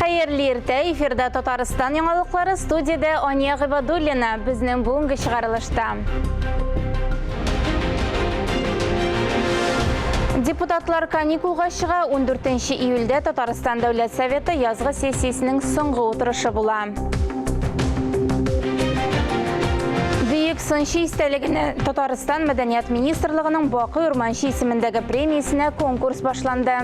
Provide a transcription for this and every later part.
Хәерле иртә, эфирда Татарстан яңалыклары, студиядә Ания Гыйбадуллина. Безнең бүгенге чыгарылышта. Депутатлар каникулга чыга. 14 июльдә Татарстан Дәүләт Советы язгы сессиясенең соңгы утырышы була. Бөек сынчы истәлегенә Татарстан Мәдәният министрлыгының Бакый Урманчы исемендәге премиясенә конкурс башланды.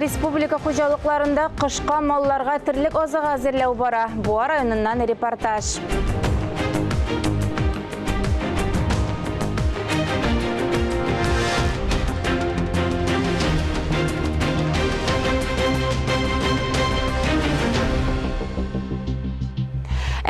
Республика хуҗалыкларында кышка малларга терлек азыгы әзерләү бара. Буа районыннан репортаж.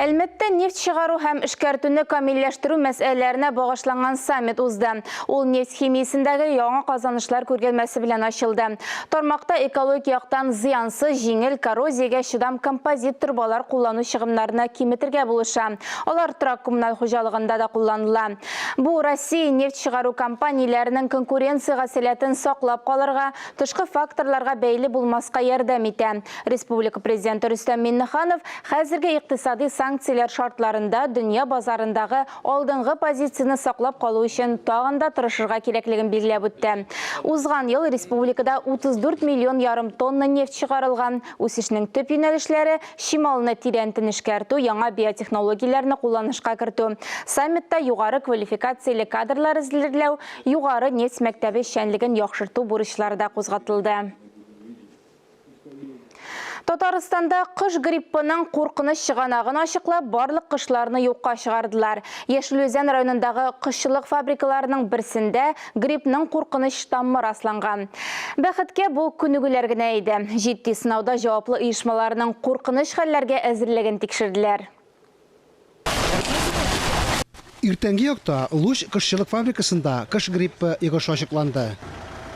Әлмәттә нефть чыгару һәм эшкәртүне камилләштерү мәсьәләләренә багышланган саммит узды. Ул нефть химиясендәге яңа казанышлар күргәзмәсе белән ачылды. Тармакта экологик яктан зыянсыз, җиңел, коррозиягә чыдам композит торбалар куллану чыгымнарны киметергә булыша. Алар торак-коммуналь хуҗалыгында да кулланыла. Бу Россия нефть чыгару компанияләренең конкуренциягә сәләтен саклап калырга, тышкы факторларга бәйле булмаска ярдәм итә. Республика Президенты Рөстәм Миңнеханов хәзерге икътисади санкцияләр шартларында дөнья базарындагы алдынгы позицияне саклап калу өчен тагын да тырышырга кирәклеген билгеләп үтте. Узган ел республикада 34 миллион ярым тонна нефть чыгарылган. Үсешнең төп юнәлешләре, чималны тирәнтен эшкәртү, яңа биотехнологияләрне кулланышка кертү. Саммитта югары квалификацияле кадрлар эзерләү, югары нефть мәктәбе эшчәнлеген яхшырту бурычлары да кузгатылды. Татарстанда кош гриппының куркыныч чыганагын ачыклап, барлык кошларны юкка чыгардылар. Яшел Үзән районындагы кошчылык фабрикаларының берсендә гриппның куркыныч штаммы расланган. Бәхеткә, бу күнегүләр генә иде. Җитди сынауда җаваплы оешмаларның куркыныч хәлләргә әзерлеген тикшерделәр. Иртәнге якта Луч кошчылык фабрикасында кош гриппы йогышы ачыкланды.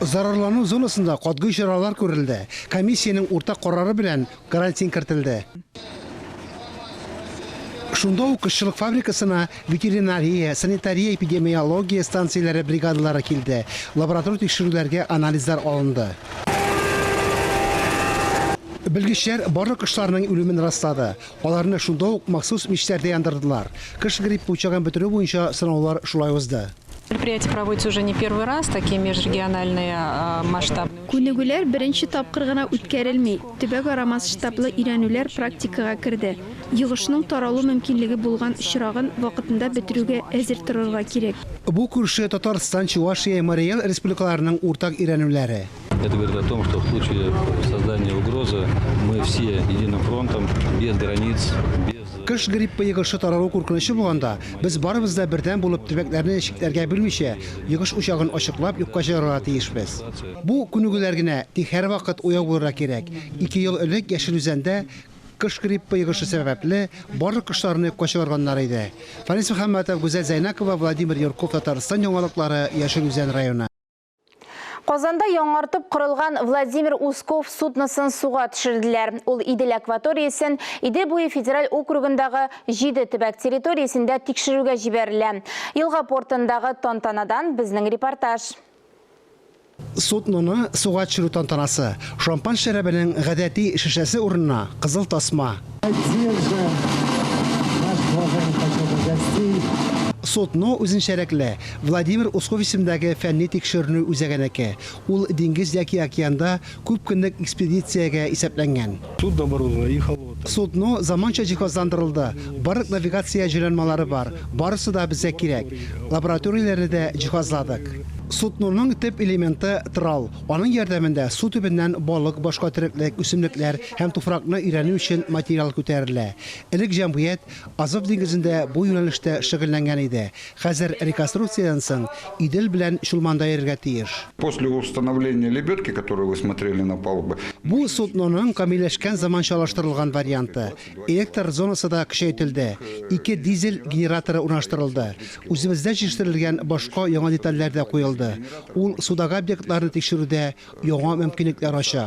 Зарарлану зонасында катгый чаралар күрелде, комиссиянең уртак карары белән карантин кертелде. Шунда ук кошчылык фабрикасына ветеринария, санитария-эпидемиология станцияләре бригадалары килде, лаборатор тикшерүләргә анализлар алынды. Белгечләр барлык кошларның үлемен раслады. Аларны шунда ук махсус мичләрдә яндырдылар. Кыш гриппы учагын бетерү буенча сынаулар шулай узды. Мероприятие проводится уже не первый раз, такие межрегиональные масштабные. Күнегүләр беренче тапкыр гына үткәрелми, төбәкара масштаблы өйрәнүләр практикага керде. Йогышның таралу мөмкинлеге булган очрагын вакытында бетерүгә әзер торырга кирәк. Бу күрше Татарстан, Чувашия, Марий Эл республикаларының уртак өйрәнүләре. Это говорит о том, что в случае создания угрозы мы все единым фронтом, без границ, без... Кыш гриппы йогышы таралу куркынычы булганда, без барыбыз да бердәм булып төбәкләрне чикләргә бүлмичә, йогыш учагын ачыклап юкка чыгарырга тиешбез. Бу күнегүләр генә, тик һәрвакыт уяу булырга кирәк. Ике ел элек Яшел Үзәндә кыш гриппы йогышы сәбәпле, барлык кошларны юкка чыгарганнар иде. Фәнис Мөхәммәтов, Гүзәл Зәйнакова, Владимир Юрков, Татарстан яңалыклары, Яшел Үзән районы. Казанда яңартып корылган Владимир Усков судносын суга төшерделәр. Ул Идел акваториясен Идел буе федераль округындагы җиде төбәк территориясендә тикшерүгә җибәрелә. Елга портындагы тантанадан безнең репортаж. Судноны суга төшерү тантанасы. Шампан шәрабенең гадәти шешәсе урынына кызыл тасма. Судно үзенчәлекле, Владимир Усков исемендәге фәнни-тикшеренү үзәгенеке. Ул диңгез яки океанда күп көнлек экспедициягә исәпләнгән. Судно заманча җиһазландырылды, барлык навигация җайланмалары бар, барысы да безгә кирәк. Лабораторияләрне дә җиһазладык. Судноның төп элементы, трал. Аның ярдәмендә су төбеннән балык, башка тереклек, үсемлекләр һәм туфракны өйрәнү өчен материал күтәрелә. Элек җәмгыять Азов диңгезендә бу юнәлештә шөгыльләнгән иде. Хәзер реконструкциядән соң Идел белән Чулманда йөрергә тиеш. После установления лебедки, которую вы смотрели на палубе. Бу судноның камилләшкән заманчалаштырылган варианты. Электр зонасы да көчәйтелде, ике дизель генераторы урнаштырылды, үзебездә җитештерелгән башка яңа детальләр дә куелды. Ул судагы объектларны тикшерүдә яңа мөмкинлекләр ача.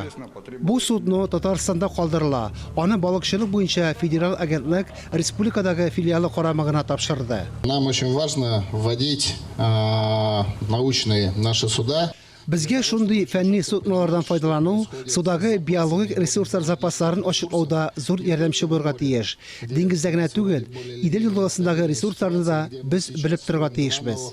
Бу судно Татарстанда калдырыла, аны Балыкчылык буенча федераль агентлык республикадагы филиалы карамагына тапшырды. Нам очень важно вводить научные наши суда. Безгә шундый фәнни суднолардан файдалану судагы биологик ресурслар запасларын ачыклауда зур ярдәмче булырга тиеш. Диңгездә генә түгел, Идел елгасындагы ресурсларны да без белеп торырга тиешбез.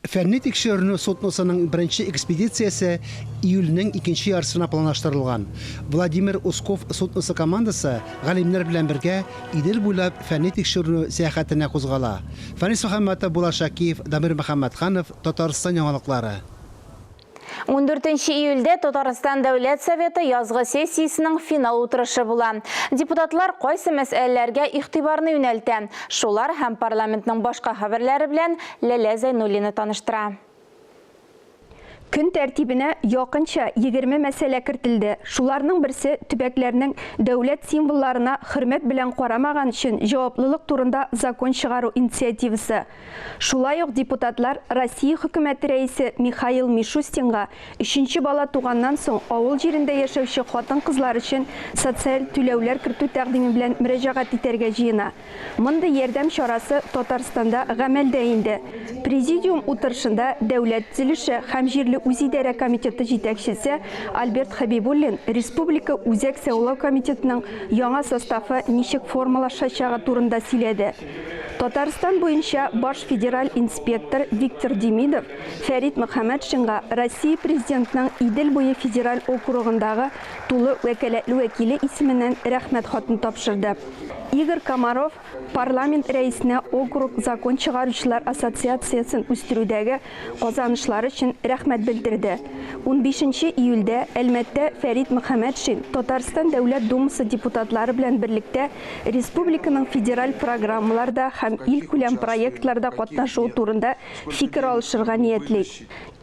Фәнни тикшеренү судносының беренче экспедициясе июльнең икенче яртысына планлаштырылган. Владимир Усков судносы командасы галимнәр белән бергә Идел буйлап фәнни тикшеренү сәяхәтенә кузгала. Фәнис Мөхәммәтов, Булат Шакиев, Дамир Мөхәммәтханов, Татарстан яңалыклары. 14 июльдә Татарстан Дәүләт Советы язгы сессиясенең финал утырышы була. Депутатлар кайсы мәсьәләләргә игътибарны юнәлтә? Шулар һәм парламентның башка хәбәрләре белән Ләлә Зәйнуллина таныштыра. Көн тәртибенә якынча 20 мәсьәлә кертелде. Шуларның берсе, төбәкләрнең дәүләт символларына хөрмәт белән карамаган өчен җаваплылык турында закон чыгару инициативасы. Шулай ук депутатлар Россия Хөкүмәте Рәисе Михаил Мишустинга өченче бала туганнан соң авыл җирендә яшәүче хатын-кызлар өчен социаль түләүләр кертү тәкъдиме белән мөрәҗәгать итәргә җыена. Мондый ярдәм чарасы Татарстанда гамәлдә инде. Президиум утырышында Дәүләт төзелеше һәм җирле үзидарә комитеты җитәкчесе Альберт Хәбибуллин республика Үзәк сайлау комитетының яңа составы ничек формалашачагы турында сөйләде. Татарстан буенча баш федераль инспектор Виктор Демидов Фәрит Мөхәммәтшинга Россия Президентының Идел буе федераль округындагы тулы вәкаләтле вәкиле исеменнән Рәхмәт хатын тапшырды. Игорь Комаров парламент рәисенә округ закон чыгаручылар ассоциациясен үстерүдәге казанышлары өчен рәхмәт белдерде. Унбишенче июльдә Әлмәттә Фәрит Мөхәммәтшин Татарстан Дәүләт Думасы депутатлары белән берлектә республиканың федераль программаларда һәм илкүләм проектларда катнашуы турында фикер алышырга ниятли.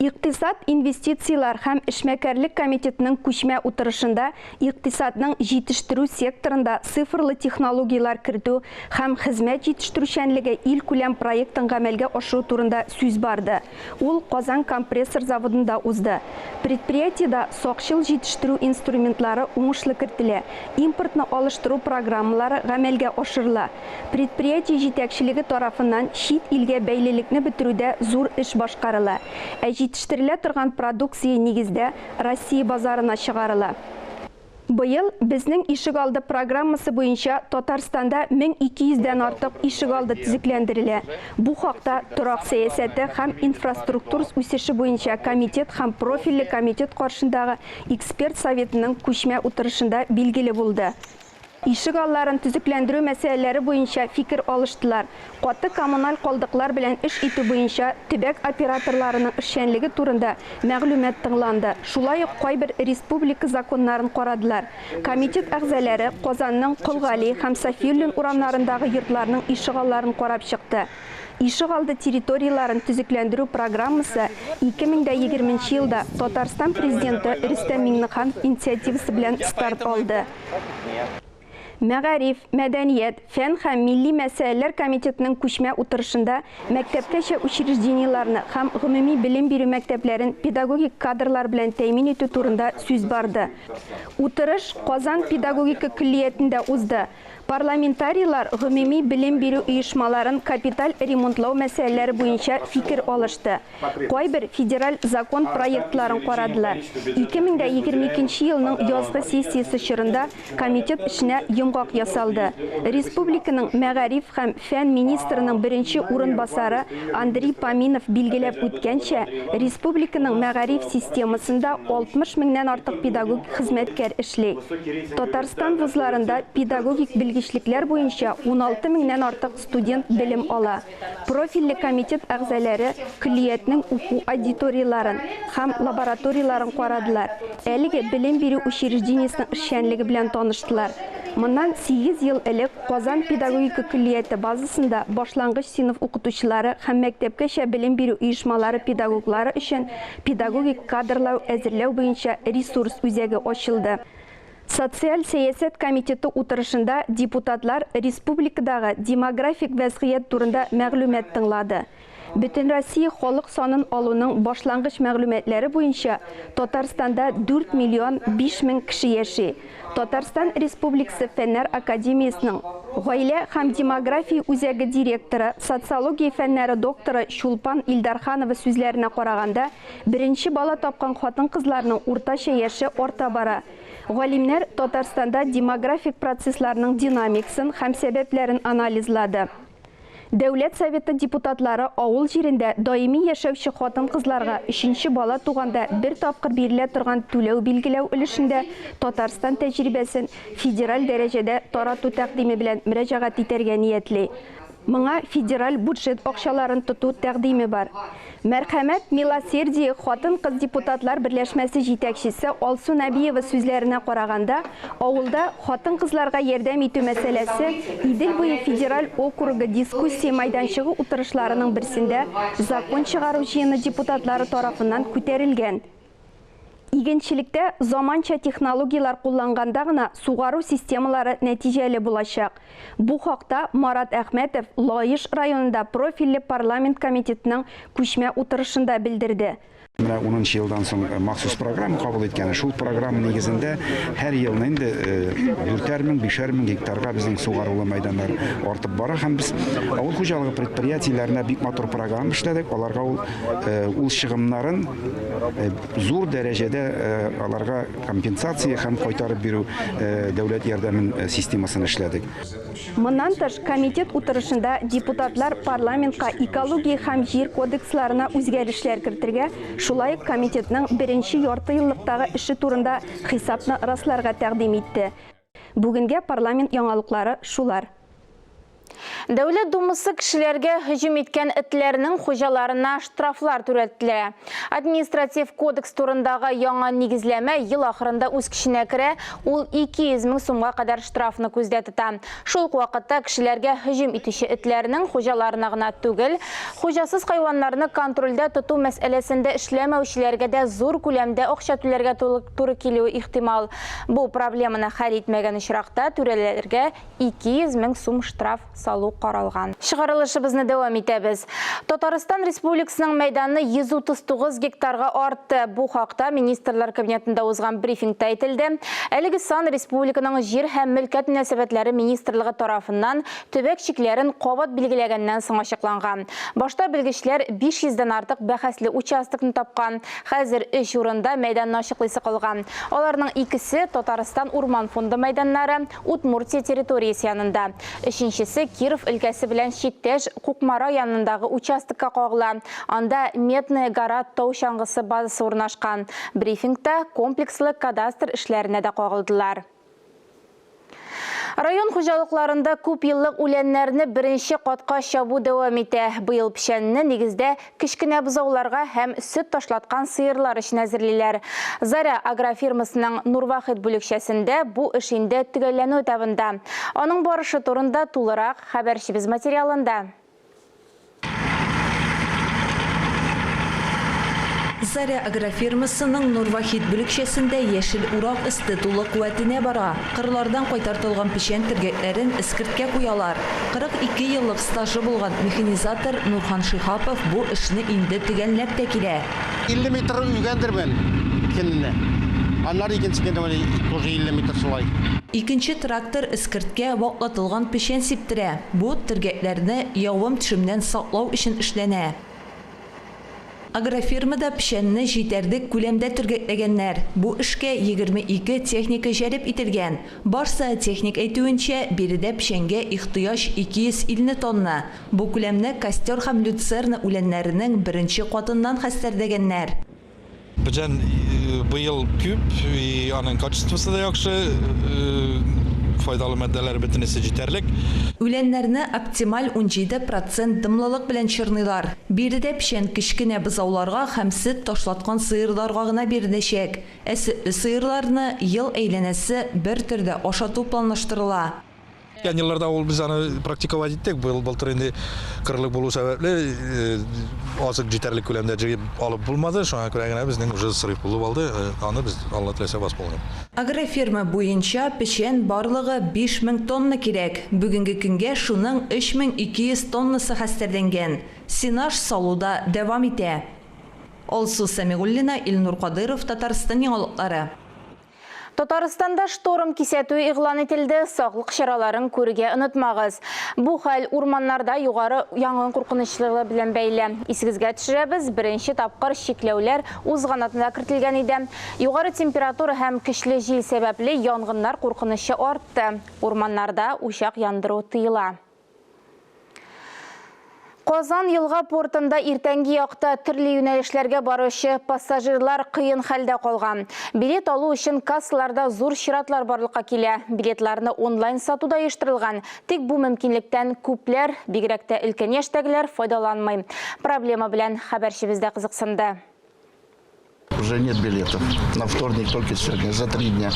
Икътисад, инвестицияләр һәм эшмәкәрлек комитетының күчмә утырышында икътисадның җитештерү секторында цифрлы технологияләр кертү һәм хезмәт җитештерүчәнлеге илкүләм проектын гамәлгә ашыру турында сүз барды. Ул Казан компрессор заводында узды. Предприятиедә сакчыл җитештерү инструментлары уңышлы кертелә, импортны алыштыру программалары гамәлгә ашырыла. Предприятие җитәкчелеге тарафыннан чит илгә бәйлелекне бетерүдә зур эш башкарыла. Ә җитештерелә торган продукция нигездә Россия базарына чыгарыла. Быел Безнең ишегалды программасы буенча Татарстанда 1200 дән артык ишегалды төзекләндерелә. Бу хакта Торак сәясәте һәм инфраструктур үсеше буенча комитет һәм профильле комитет каршындагы эксперт советының күчмә утырышында билгеле булды. Ишек алларын төзекләндерү мәсьәләләре буенча фикер алыштылар, каты коммуналь калдыклар белән эш итү буенча төбәк операторларының эшчәнлеге турында мәгълүмат тыңланды, шулай ук кайбер республика законнарын карадылар. Комитет әгъзалары Казанның Кол Гали һәм Сафиуллин урамнарындагы йортларның ишегалларын карап чыкты. Ишегалды территорияләрен төзекләндерү программасы 2020 нче елда Татарстан Президенты Рөстәм Миңнеханов инициативасы белән старт алды. Мәгариф, мәдәният, фән һәм милли мәсьәләләр комитетының күчмә утырышында мәктәпкәчә учреждениеләрне һәм гомуми белем бирү мәктәпләрен педагогик кадрлар белән тәэмин итү турында сүз барды. Утырыш Казан педагогика көллиятендә узды. Парламентарийлар гомуми белем бирү оешмаларын капиталь ремонтлау мәсьәләләре буенча фикер алышты. Кайбер федераль закон проектларын карадылар. 2022 нче елның язгы сессиясе чорында комитет эшенә йомгак ясалды. Республиканың мәгариф һәм фән министрының беренче урынбасары Андрей Поминов билгеләп үткәнчә, республиканың мәгариф системасында 60 меңнән артык педагогик хезмәткәр эшли. Татарстан вузларында педагогик белгечлекләр буенча 16 меңнән артык студент белем ала. Профильле комитет әгъзалары көллиятнең уку аудиторияләрен һәм лабораторияләрен карадылар, әлеге белем бирү учреждениесенең эшчәнлеге белән таныштылар. Моннан сигез ел элек Казан педагогика көллияте базасында башлангыч сыйныф укытучылары һәм мәктәпкәчә белем бирү оешмалары педагоглары өчен педагогик кадрлау әзерләү буенча ресурс үзәге ачылды. Социаль сәясәт комитеты утырышында депутатлар республикадагы демографик вәзгыять турында мәгълүмат тыңлады. Бөтенроссия халык санын алуның башлангыч мәгълүматлары буенча, Татарстанда 4 миллион 5 мең кеше яши. Татарстан Республикасы Фәннәр академиясенең Гаилә һәм демография үзәге директоры, социология фәннәре докторы Чулпан Илдарханова сүзләренә караганда, беренче бала тапкан хатын-кызларның уртача яше арта бара. Галимнәр Татарстанда демографик процессларның динамикасын һәм сәбәпләрен анализлады. Дәүләт Советы депутатлары авыл җирендә даими яшәүче хатын-кызларга өченче бала туганда бер тапкыр бирелә торган түләү билгеләү өлешендә Татарстан тәҗрибәсен федераль дәрәҗәдә тарату тәкъдиме белән мөрәҗәгать итәргә ниятли. Моңа федераль буджет акчаларын тоту тәкъдиме бар. Мәрхәмәт, Милосердие хатын-кыз депутатлар берләшмәсе җитәкчесе Алсу Нәбиева сүзләренә караганда, авылда хатын-кызларга ярдәм итү мәсьәләсе Идел буе федераль округы дискуссия мәйданчыгы утырышларының берсендә закон чыгару җыены депутатлары тарафыннан күтәрелгән. Игенчелектә заманча технологияләр кулланганда гына сугару системалары нәтиҗәле булачак. Бу хакта Марат Әхмәтов Лаеш районында профильле парламент комитетының күчмә утырышында белдерде. Менә унынчы елдан соң махсус программа кабул иткән. Шул программа нигезендә һәр елны инде дүртәр мең, бишәр мең гектарга безнең сугарулы мәйданнар артып бара һәм без авыл хуҗалыгы предприятиеләренә бик матур программа эшләдек. Аларга ул ул чыгымнарын зур дәрәҗәдә аларга компенсация һәм кайтарып бирү дәүләт ярдәмен системасын эшләдек. Моннан тыш, комитет утырышында депутатлар парламентка экология һәм җир кодексларына үзгәрешләр кертергә, шулай ук комитетның беренче яртыеллыктагы эше турында хисапны расларга тәкъдим итте. Бүгенгә парламент яңалыклары шулар. Дәүләт Думасы кешеләргә һөҗүм иткән этләрнең хуҗаларына штрафлар түләттерә. Административ кодекс турындагы яңа нигезләмә ел ахырында үз көченә керә, ул 200 мең сумга кадәр штрафны күздә тота. Шул ук вакытта кешеләргә һөҗүм итүче этләрнең хуҗаларына гына түгел, хуҗасыз хайваннарны контрольдә тоту мәсьәләсендә эшләмәүчеләргә дә зур күләмдә акча түләргә туры килүе ихтимал. Бу проблеманы хәл итмәгән очракта түрәләргә 200 мең сум штраф салу каралган. Чыгарылышыбызны дәвам итәбез. Татарстан Республикасының мәйданы 139 гектарга артты. Бу хакта Министрлар Кабинетында узган брифингта әйтелде. Әлеге сан республиканың Җир һәм мөлкәт мөнәсәбәтләре министрлыгы тарафыннан төбәк чикләрен кабат билгеләгәннән соң ачыкланган. Башта белгечләр 500 дән артык бәхәсле участокны тапкан. Хәзер өч урында мәйданны ачыклыйсы калган. Аларның икесе, Татарстан урман фонды мәйданнары, Удмуртия территориясе янында. Өченчесе Киров өлкәсе белән чиктәш Кукмара янындагы участокка кагыла. Анда Медная гора тау чаңгысы базасы урнашкан. Брифингта комплекслы кадастр эшләренә дә кагылдылар. Район хуҗалыкларында күпьеллык үләннәрне беренче катка чабу дәвам итә. Быел печәнне, нигездә, кечкенә бозауларга һәм сөт ташлаткан сыерлар өчен әзерлиләр. Заря агрофирмасының Нурвахит бүлекчәсендә бу эш инде төгәлләнү этабында. Аның барышы турында тулырак хәбәрчебез материалында. Заря агрофирмасының Нурвахит бүлекчәсендә яшел урак өсте тулы куәтенә бара. Кырлардан кайтартылган печән төргәкләрен эскерткә куялар. 42 еллык стажы булган механизатор Нурхан Шиһапов бу эшне инде төгәлләп тә килә. 50 метр өйгәндермен көненә. Аннары икенче көнне менә тоже 50 метр шулай. Икенче трактор эскерткә ваклатылган печән сиптерә. Бу төргәкләрне явым-төшемнән саклау өчен эшләнә. Агрофирмада печәнне җитәрлек күләмдә төргәкләгәннәр. Бу эшкә 22 техника җәлеп ителгән. Баш зоотехник әйтүенчә, биредә печәнгә ихтыяҗ 250 тонна. Бу күләмне костер һәм люцерна үләннәренең беренче катыннан хәстәрләгәннәр. Печән быел күп, и аның качествосы да яхшы, файдалы матдәләр бөтенесе җитәрлек. Үләннәрне оптималь 17 процент дымлылык белән чорныйлар. Биредә печән кечкенә бозауларга һәм сөт ташлаткан сыерларга гына биреләчәк. Ә сөтле сыерларны ел әйләнәсе бер төрдә ашату планлаштырыла. Үткән елларда ул без аны практиковать иттек. Быел былтыр инде кырлык булу сәбәпле азык җитәрлек күләмдә җыеп алып булмады. Шуңа күрә генә безнең уже срыв булып алды. Аны без Алла теләсә восполним. Агрофирма буенча печән барлыгы 5000 тонна кирәк. Бүгенге көнгә шуның 3200 тоннасы хәстәрләнгән. Сенаж салу да дәвам итә. Алсу Сәмигуллина, Илнур Кадыйров, Татарстан яңалыклары. Татарстанда шторм кисәтүе игълан ителде, саклык чараларын күрергә онытмагыз. Бу хәл урманнарда югары янгын куркынычлыгы белән бәйле. Исегезгә төшерәбез, беренче тапкыр чикләүләр узган атнада кертелгән иде. Югары температура һәм көчле җил сәбәпле янгыннар куркынычы артты. Урманнарда учак яндыру тыела. Казан елга портында иртәнге якта төрле юнәлешләргә баручы пассажирлар кыен хәлдә калган. Билет алу өчен кассаларда зур чиратлар барлыкка килә. Билетларны онлайн сату да оештырылган. Тик бу мөмкинлектән күпләр, бигрәк тә өлкән яшьтәгеләр файдаланмый. Проблема белән хәбәрчебез дә кызыксынды. Уже нет билетов. На вторник только сегодня, за 3 дня.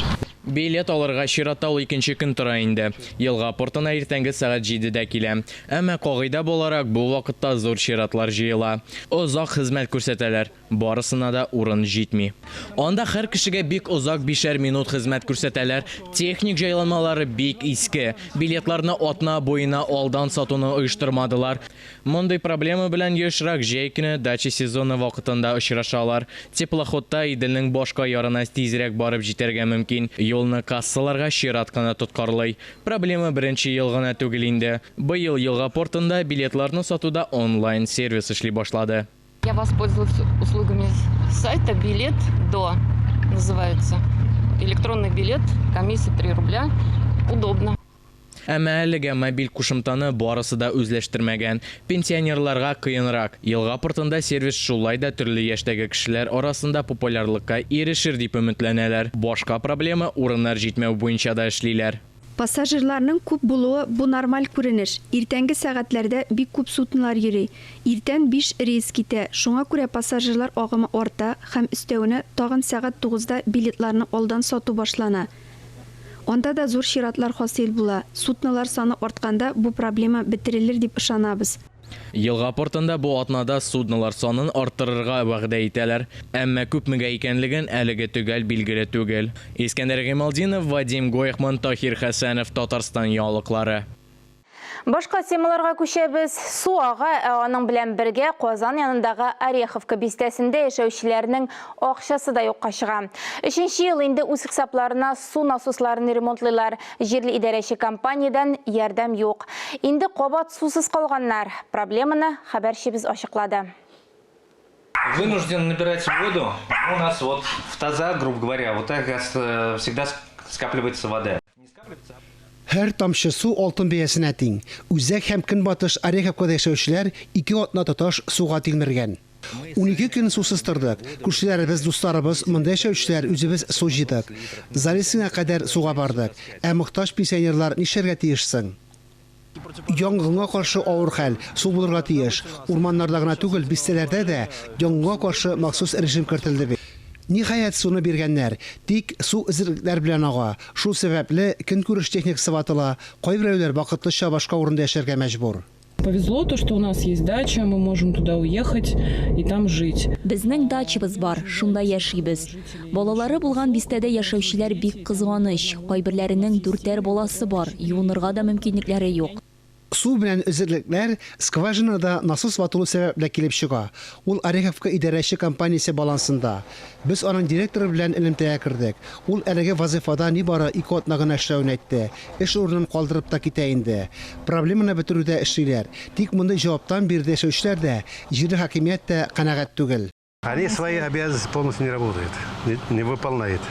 Билет алырга чиратта ул икенче көн тора инде. Елга портына иртәнге сәгать 7дә килә. Әмма кагыйдә буларак бу вакытта зур чиратлар җыела. Озак хезмәт күрсәтәләр. Барысына да урын җитми. Анда һәр кешегә бик озак бишәр минут хезмәт күрсәтәләр. Техник җайланмалары бик иске. Билетларны атна буена алдан сатуны оештырмадылар. Мондый проблема белән ешрак җәй көне дача сезоны вакытында очрашалар. Теплоходта Иделнең башка ярына тизрәк барып җитәргә мөмкин. Юлны кассаларга чират кына тоткарлый. Проблема беренче ел гына түгел инде. Быел елга портында билетларны сатуда онлайн сервис эшли башлады. Я воспользовалась услугами сайта «Билет до» называется. Электронный билет, комиссия 3 рубля. Удобно. Әмма әлегә мобиль кушымтаны барысы да үзләштермәгән. Пенсионерларга кыенрак. Елга портында сервис шулай да төрле яшьтәге кешеләр арасында популярлыкка ирешер дип өметләнәләр. Башка проблема урыннар җитмәү буенча да эшлиләр. Пассажирларның күп булуы бу нормаль күренеш. Иртәнге сәгатьләрдә бик күп суднолар йөри. Иртән 5 рейс китә, шуңа күрә пассажирлар агымы арта һәм өстәвенә тагын сәгать 9да билетларны алдан сату башлана. Анда да зур чиратлар хасил була. Суднолар саны артканда бу проблема бетерелер дип ышанабыз. Елга портында бу атнада суднолар санын арттырырга вәгъдә итәләр. Әмма күпмегә икәнлеген әлеге төгәл билгеле түгел. Искәндәр Гыймалтдинов, Вадим Гойхман, Таһир Хәсәнов, Татарстан яңалыклары. Башка темаларга күчәбез. Су ага, ә аның белән бергә Казан янындагы Ореховка бистәсендә яшәүчеләрнең акчасы да юкка чыга. Өченче ел инде үз хисапларына су насосларын ремонтлыйлар. Җирле идарәче компаниядән ярдәм юк. Инде кабат сусыз калганнар. Проблеманы хәбәрчебез ачыклады. Вынужден набирать воду. У нас вот в таза, грубо говоря, вот так всегда скапливается вода. Һәр тамчы су алтын бәясенә тиң. Үзәк һәм көнбатыш Ореховкада яшәүчеләр 2 атна тоташ суга тилмергән. 12 көн сусыз тордык. Күршеләребез, дусларыбыз, монда яшәүчеләр үзебез су җыйдык. Залесиңа кадәр суга бардык. Ә мохтаҗ пенсионерлар нишләргә тиеш соң? Янгынга каршы авыр хәл, су булырга тиеш. Урманнарда гына түгел, бистәләрдә дә янгынга каршы махсус режим кертелде бит. Ниһаять суны биргәннәр. Тик су эзерлекләр белән ага. Шул сәбәпле көнкүреш техникасы ватыла. Кайберәүләр вакытлыча башка урында яшәргә мәҗбүр. Повезло то, что у нас есть дача, мы можем туда уехать и там жить. Безнең дачабыз бар, шунда яшибез. Балалары булган бистәдә яшәүчеләр бик кызганыч. Кайберләренең дүртәр баласы бар, юынырга да мөмкинлекләре юк. Су белән эзерлекләр скважинада насос ватылу сәбәпле килеп чыга. Ул Ореховка идарәче компаниясе балансында. Без аның директоры белән элемтәгә кердек. Ул әлеге вазифада нибары 2 атна гына эшләвен әйтте. Эш урынын калдырып та китә инде. Проблеманы бетерүдә эшлиләр. Тик мондый җаваптан биредә яшәүчеләр дә, җирле хакимият тә канәгать түгел. Они свои обязанности полностью не работают, не выполняют.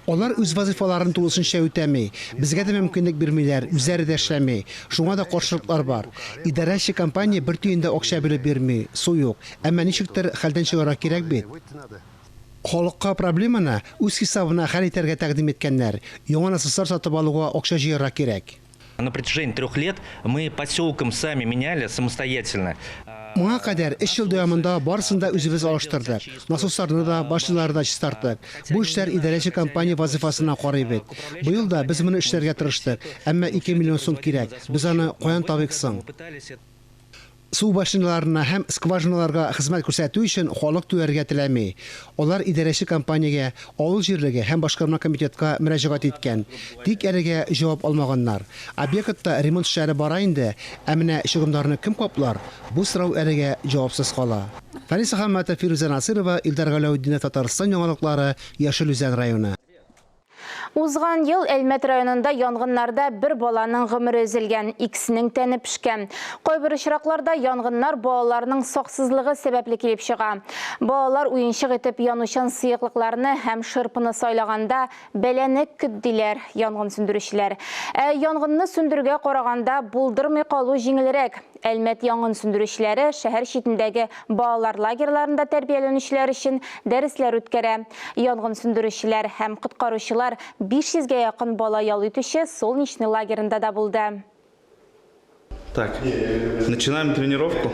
Алар үз вазифаларын тулысынча үтәми. Безгә дә мөмкинлек бирмиләр, үзләре дә эшләми. Шуңа да каршылыклар бар. Идарәче компания бер тиен дә акча бүлеп бирми, су юк. Әмма ничектер хәлдән чыгарга кирәк бит. Халыкка проблеманы үз хисабына хәл итәргә тәкъдим иткәннәр. Яңа насослар сатып алуга акча җыярга кирәк. На протяжении 3 лет мы поселком сами меняли самостоятельно. Моңа кадәр өч ел дәвамында барысын да үзебез алыштырдык. Насосларны да, башняларны да чистарттык. Бу эшләр идарәче компания вазыйфасына карый бит. Быел да без моны эшләргә тырыштык, әмма 2 миллион сум кирәк. Без аны каян табыйк соң? Су башняларына һәм скважиналарга хезмәт күрсәтү өчен халык түләргә теләми. Алар идарәче компаниягә, авыл җирлеге һәм башкарма комитетка мөрәҗәгать иткән. Тик әлегә җавап алмаганнар. Объектта ремонт эшләре бара инде, ә менә чыгымнарны кем каплар? Бу сорау әлегә җавапсыз кала. Фәнис Әхәмәтов, Фирүзә Насыйрова, Илдар Галәүтдинов, Татарстан яңалыклары, Яшел Үзән районы. Узган ел Әлмәт районында янгыннарда бер баланың гомере өзелгән, икесенең тәне пешкән. Кайбер очракларда янгыннар балаларның саксызлыгы сәбәпле килеп чыга. Балалар уенчык итеп янучан сыеклыкларны һәм шырпыны сайлаганда бәлане көт, диләр янгын сүндерүчеләр. Ә янгынны сүндерүгә караганда булдырмый калу җиңелрәк. Әлмәт янгын сүндерүчеләре шәһәр читендәге балалар лагерьларында тәрбияләнүчеләр өчен дәресләр үткәрә. Янгын сүндерүчеләр һәм коткаручылар 500 гә якын бала ял итүче Солнечный лагеренда да булды. Так, начинаем тренировку.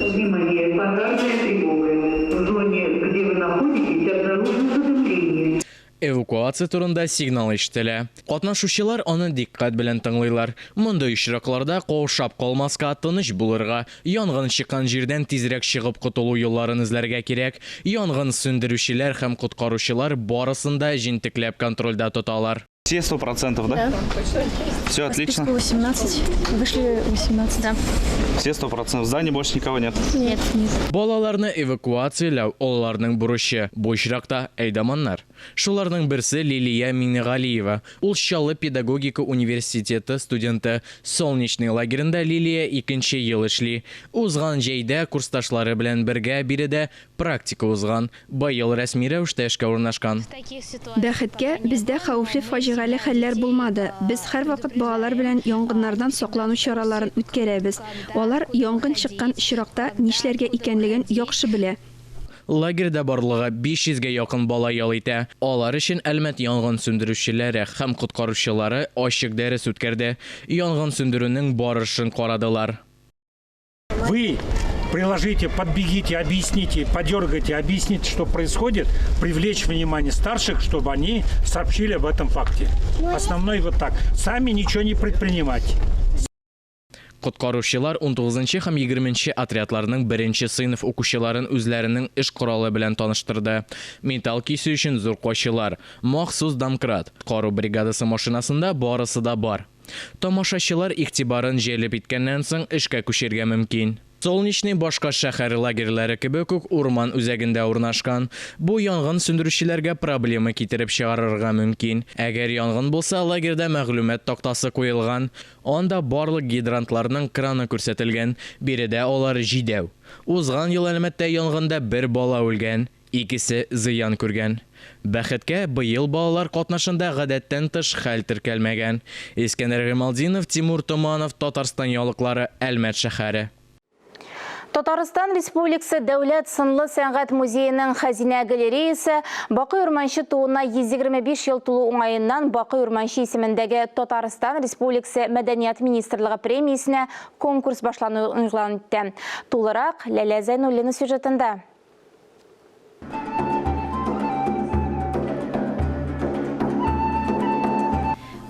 Внимание, пожарная тревога. В зоне, где вы находитесь, обнаружено задымление. Эвакуация турында сигнал ишетелә. Катнашучылар аны дикъкать белән тыңлыйлар. Мондый очракларда каушап калмаска, тыныч булырга, янгын чыккан җирдән тизрәк чыгып котылу юлларын эзләргә кирәк. Янгын сүндерүчеләр һәм коткаручылар барысын да җентекләп контрольдә тоталар. Все 100%, да? Да. Все отлично. 18. Вышли 18. Да. Все 100%. В здании больше никого нет? Нет, нет. Балаларны эвакуацияләү олыларның бурычы. Бу очракта әйдаманнар. Шуларның берсе Лилия Миңнегалиева. Ул Чаллы педагогика университеты студенты. Солнечный лагеренда Лилия икенче ел эшли. Узган җәйдә курсташлары белән бергә биредә Практика узган. Быел рәсми рәвештә эшкә урнашкан. Бәхеткә, бездә хәвефле фаҗигале хәлләр булмады. Без һәрвакыт балалар белән янгыннардан саклану чараларын үткәрәбез. Алар янгын чыккан очракта нишләргә икәнлеген яхшы белә. Лагерьда барлыгы 500 гә якын бала ял итә. Алар өчен Әлмәт янгын сүндерүчеләре һәм коткаручылары ачык дәрес үткәрде. Янгын сүндерүнең барышын карадылар. Вы приложите, подбегите, объясните, подергайте, объясните, что происходит, привлечь внимание старших, чтобы они сообщили об этом факте. Основной вот так. Сами ничего не предпринимать. Коткаручылар унтугызынчы һәм егерменче отрядларның беренче сыйныф укучыларын үзләренең эш коралы белән таныштырды. Металл кисү өчен зур кайчылар, махсус домкрат, коткару бригадасы машинасында барысы да бар. Тамашачылар игътибарын җәлеп иткәннән соң эшкә күчәргә мөмкин. Солнечный башка шәһәр лагерьлары кебек үк урман үзәгендә урнашкан. Бу янгын сүндерүчеләргә проблема китереп чыгарырга мөмкин. Әгәр янгын булса, лагерьда мәгълүмат тактасы куелган. Анда барлык гидрантларның краны күрсәтелгән. Биредә алар җидәү. Узган ел Әлмәттә янгында бер бала үлгән. Икесе зыян күргән. Бәхеткә, быел балалар катнашында гадәттән тыш хәл теркәлмәгән. Искәндәр Гыймалтдинов, Тимур Томанов, Татарстан яңалыклары, Әлмәт шәһәре. Татарстан Республикасы Дәүләт сынлы сәнгать музееның Хәзинә галереясы Бакый Урманче тууына 125 ел тулу уңаеннан Бакый Урманче исемендәге Татарстан Республикасы Мәдәният министрлыгы премиясенә конкурс башлануын игълан итте. Тулырак Ләлә Зәйнуллина сюжетында.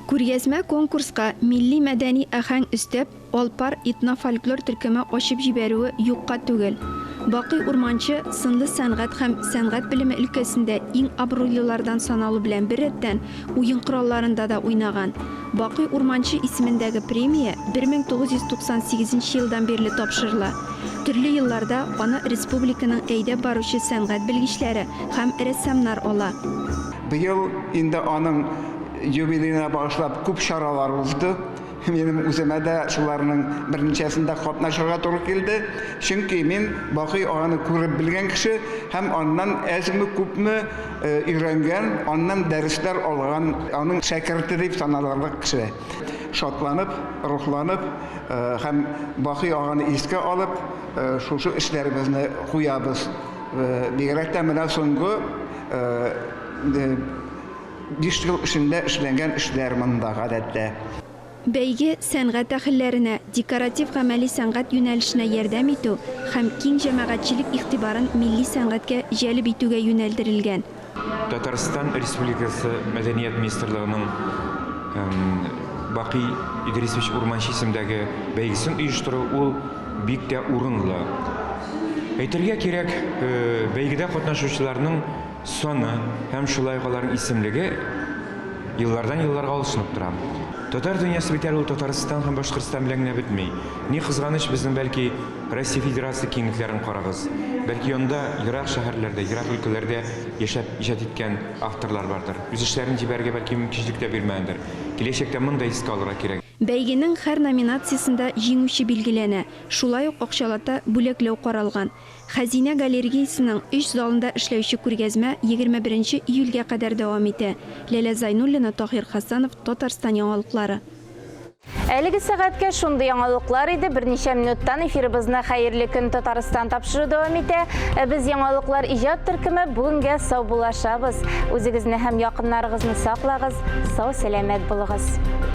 Күргәзмә конкурска милли мәдәни аһәң өстәп, Алпар этнофольклор төркеме ачып җибәрүе юкка түгел. Бакый Урманче сынлы сәнгать һәм сәнгать белеме өлкәсендә иң абруйлылардан саналу белән беррәттән, уен коралларында да уйнаган. Бакый Урманче исемендәге премия 1998 нче елдан бирле тапшырыла. Төрле елларда аны республиканың әйдәп баручы сәнгать белгечләре һәм рәссамнар ала. Быел инде аның юбилеена багышлап күп чаралар узды. Минем үземә дә шуларның берничәсендә катнашырга туры килде. Чөнки мин Бакый аганы күреп белгән кеше һәм аннан әзме-күпме өйрәнгән, аннан дәресләр алган, аның шәкерте дип саналырлык кеше. Шатланып, рухланып һәм Бакый аганы искә алып, шушы эшләребезне куябыз. Бигрәк тә менә соңгы 5 ел эчендә эшләнгән эшләр монда, гадәттә. Бәйге сәнгать әһелләренә декоратив-гамәли сәнгать юнәлешенә ярдәм итү һәм киң җәмәгатьчелек игътибарын милли сәнгатькә җәлеп итүгә юнәлдерелгән. Татарстан Республикасы Мәдәният министрлыгының Бакый Идрисович Урманче исемдәге бәйгесен оештыру ул бик тә урынлы. Әйтергә кирәк, бәйгедә катнашучыларның саны һәм шулай ук аларның исемлеге еллардан елларга алышынып тора. Татар дөньясы бит әле ул Татарстан һәм Башкортстан белән генә бетми. Ни кызганыч, безнең бәлки Россия Федерация киңлекләрен карагыз. Бәлки анда ерак шәһәрләрдә, ерак өлкәләрдә яшәп иҗат иткән авторлар бардыр. Үз эшләрен җибәрергә бәлки мөмкинчелек тә бирмәгәндер. Киләчәктә моны да искә алырга кирәк. Бәйгенең һәр номинациясендә җиңүче билгеләнә, шулай ук акчалата бүләкләү каралган. Хәзинә галергиясенең өч залында эшләүче күргәзмә 21 нче июльгә кадәр дәвам итә. Ләлә Зайнуллина, Таһир Хасанов, Татарстан яңалыклары. Әлеге сәгатькә шундый яңалыклар иде. Берничә минуттан эфирыбызны Хәерле көн Татарстан тапшыру дәвам итә. Ә без яңалыклар иҗат төркеме бүгенгә саубуллашабыз. Үзегезне һәм якыннарыгызны саклагыз, сау-сәламәт булыгыз.